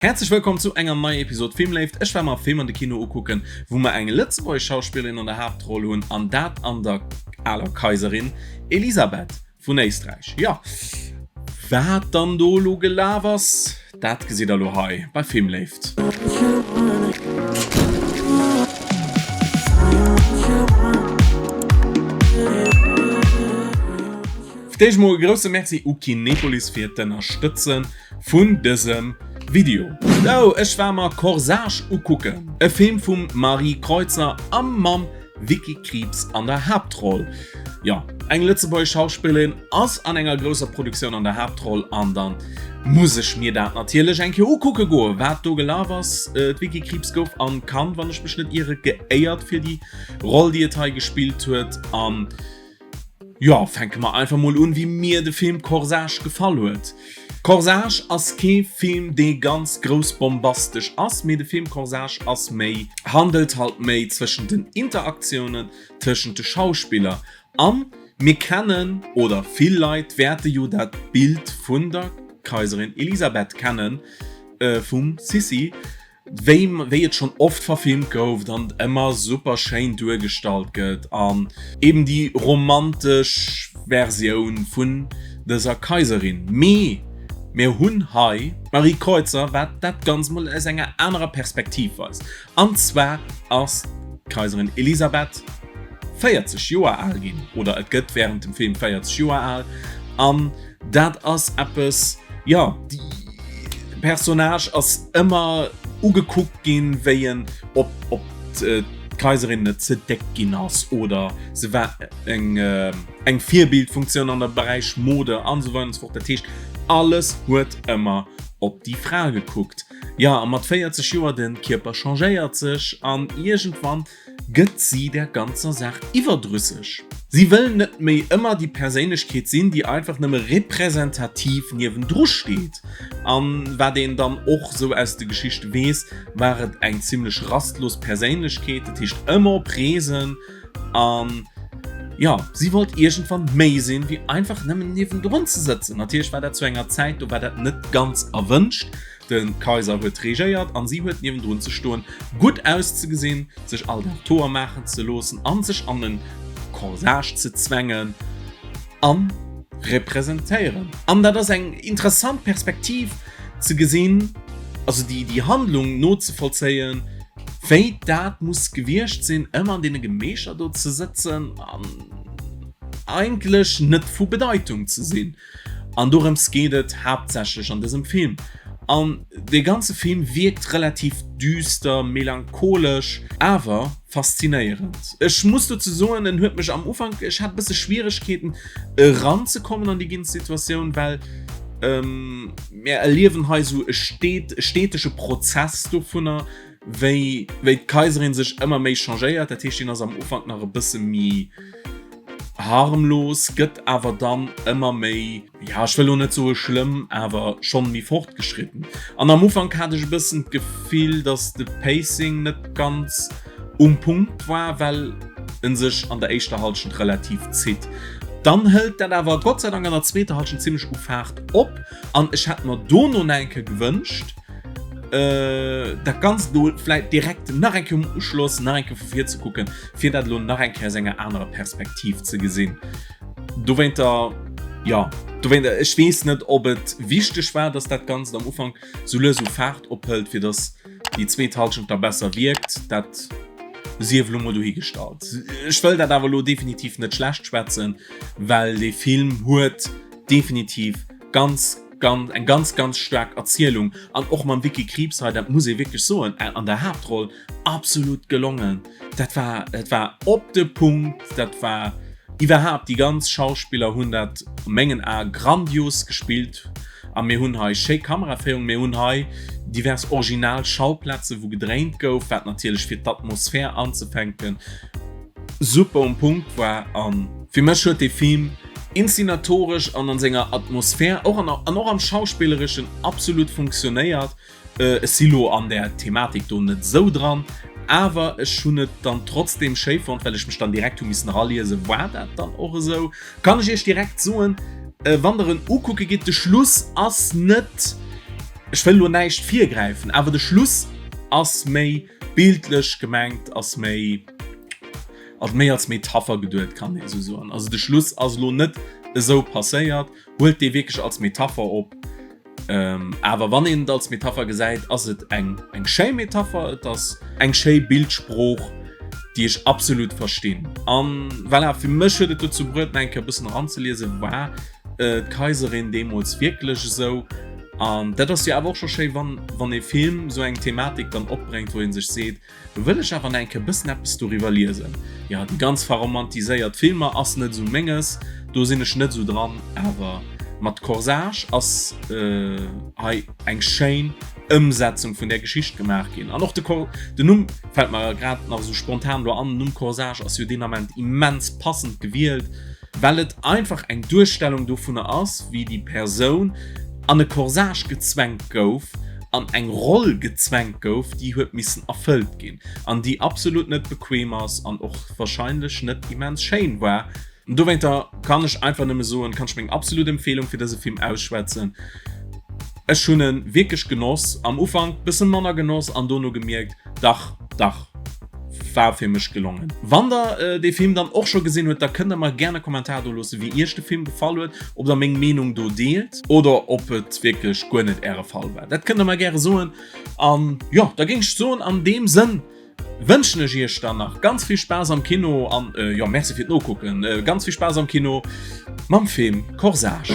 Häerzlech wëllkomm zu enger neier Episode Filmléift. Ech war mer e Film an de Kino ukucken, wou mer eng lëtzebuergesch Schauspillerin an der Haaptroll hunn, an dat an der aler Kaiserin Elisabeth vun Éisträich. Jo, wat dann do elo gelaf ass, dat gesitt der elo hei bei Filmléift. Fir d'éischt mol e grousse Merci u Kinepolis fir d'Ënnerstëtzen. Vun dësem Video. Sou, ech war mer Corsage ukucken, e Film vum Marie Kreutzer a mam Vicky Krieps an der Haaptroll. Jo, eng lëtzebuergesch Schauspillerin ass an enger grousser Produktioun an der Haaptroll an dann muss ech mir dat natierlech eng Kéier ukucke goen, wat do gelaf ass. D'Vicky Krieps gouf an Cannes, wann ech mech net iere, geéiert fir déi Roll, déi et hei gespillt huet an. Jo, fänke mer einfach mol un, wéi mir de Film Corsage gefall huet. Corsage ass kee Film, dee ganz grouss bombastesch ass, mee de Film Corsage ass méi, handelt halt méi zwëschent den Interaktiounen tëschent de Schauspiller. An mir kennen, oder vill Leit wäerte jo dat Bild vun der Kaiserin Elisabeth kennen, vum Sissi, Wéi wéi et schonn oft verfilmt gouf an ëmmer super schéin duergestallt gëtt an eben déi romantesch Versioun vun dëser Kaiserin. Mee mir hunn hei d'Marie Kreutzer, wat dat Ganzt mol aus enger anerer Perspektiv weist. An zwar ass d'Kaiserin Elisabeth 40 Joer al ginn, oder et gëtt wärend dem Film 40 Joer al an Dat ass eppes, jo, déi Personnage ass ëmmer ugekuckt ginn, wéi en, ob, ob d'Kaiserin net ze déck ginn ass oder se war eng, eng Virbildfunktioun an der Beräich Mode an esou weider an esou fort. Dat heescht, alles huet ëmmer op déi Fra gekuckt. Jo, a mat 40 Joer, de Kierper changéiert sech an iergendwann gëtt si der ganzer Saach iwwerdrüsseg. Si wëll net méi ëmmer déi Perséinlechkeet sinn, déi einfach nëmme representativ niewendru steet. An wat een dann och sou aus de Geschichte weess, war et eng zimmlech rastlos Perséinlechkeet, dat heescht ëmmer op Reesen an jo, si wollt iergendwann méi sinn, wéi einfach nëmmen niewendrun ze sëtzen. Natierlech war dat zu enger Zäit, do war dat net ganz erwënscht. De Kaiser huet regéiert an si huet niewendrun ze stoen, gutt auszegesinn, sech all Dag d'Hoer maachen ze loossen an sech an en Corsage ze zwängen an representéieren. An dat ass eng interessant Perspektiv ze gesinn, also déi déi Handlung nozevollzéien, wéi dat muss gewiescht sinn, ëmmer an deene Gemeecher do ze sëtzen an eigentlech net vu Bedeitung ze sinn. An dorëms geet et haaptsächlech an dësem Film. An dee ganze Film wierkt relativ düster, melancholesch, awer faszinéierend. Ech muss dozou soen, en huet mech am Ufank, ech hat e bësse Schwieregkeeten eranzekommen an déi ganz Situatioun, well mir erliewen hei esou e stetege Prozess dovunner, wéi wéi d'Kaiserin sech ëmmer méi changéiert. Dat heescht, deen ass am Ufank nach e bësse méi harmlos, gëtt awer dann ëmmer méi, ja ech wëll lo net soe schlëmm, awer schonn méi fortgeschritten. An am Ufank hat ech e bëssen d'Gefill, datt de Pacing net ganz um Punkt war, well en sech an der éischter Hallschent relativ zitt. Dann hëlt dat awer Gott sei Dank an der zweeter Hallschent zimmlech u Faart op an ech hätt mer dono nach eng Kéier gewënscht, dat Ganzt elo vläit direkt nach eng Kéier um Uschloss nach eng Kéier vu vir ze kucken, fir dat elo nach eng Kéier aus enger anerer Perspektiv ze gesinn. Dowéinter, jo, dowéinter, ech weess net, ob et wichteg war, dass dat Ganzt am Ufank sou lues u Faart ophëlt, fir dass déi zweet Hallschent da besser wierkt. Dat sief elo mol dohigestallt. Ech wëll dat awer elo definitiv net schlecht schwätzen, well dee Film huet definitiv ganz, ganz, eng ganz, ganz staark Erzielung an och mam Vicky Krieps hei, dat muss ee wierklech soen, an der Haaptroll absolut gelongen. Dat war, dat war op de Punkt, dat war iwwerhaapt, déi ganz Schauspiller hunn dat a mengen Ae grandios gespillt a mir hunn hei schéi Kameraféierung, mir hunn hei divers original Schauplaze wou gedréint gouf, wat natierlech fir d'Atmosphär anzefänken super um Punkt war an fir mech huet dee Film inszenatoresch an an senger Atmosphär och an an och am schauspillereschen absolut funktionéiert. Ech si lo an där Thematik do net sou dran, awer ech hunn et dann trotzdem schéi fonnt, well ech mech dann direkt hu missen eraliesen, war dat dann och esou? Kann ech iech direkt soen, wann der en ukucke gitt, de Schluss ass net. Ech wëll elo näischt virgräifen, awer de Schluss ass méi bildlech gemengt, ass méi, also méi als Metapher geduet, kann ee sou soen. Also de Schluss ass elo net esou passéiert, huelt dee wierklech als Metapher op. Awer wann een et als Metapher gesäit, ass et eng eng schéi Metapher, et ass eng schéi Bildsprooch, déi ech absolut verstinn. An voilà, fir mech huet et dozou bruet, nach eng Kéier e bëssen eranzeliesen, war d'Kaiserin deemools wierklech esou? An dat ass jo awer och scho schéi, wann wann ee Film esou eng Thematik dann opbréngt, wou ee sech seet, Do wëll ech awer nach eng Kéier bëssen eppes doriwwer liesen. Jo, déi ganz verromantiséiert Filmer ass net esou menges, do sinn ech net esou dran, awer mat Corsage ass hei eng schéin Ëmsetzung vun där Geschicht gemaach ginn. An och de Cor, den Numm fält mer grad nach esou spontan elo an, den Numm Corsage ass jo deen Ament immens passend gewielt, well et einfach eng Duerstellung dovunner ass, wéi déi Persoun an e Corsage gezwängt gouf, an eng Roll gezwängt gouf, déi huet missen erfëllt ginn an déi absolut net bequem ass an och wahrscheinlech net immens schéin war. Dowéinter kann ech einfach nëmme soen, kann ech meng absolut Empfehlung fir dëse Film ausschwätzen. Ech hunn en wierklech genoss, am Ufank bëssen manner genoss an dono gemierkt, dach, dach, war fir mech gelongen. Wann der dee Film dann och scho gesinn huet, da kënnt der mer gär e Kommentar do loossen, wéi iech de Film gefall huet, ob der meng Meenung do deelt oder ob et wierklech guer net äre Fall war. Dat kënnt der mer gäre soen. An jo, da géing ech soen, an deem Sënn wënschen ech iech dann nach ganz vill Spaass am Kino an jo, Merci fir d'Nokucken, ganz vill Spaass am Kino mam Film Corsage.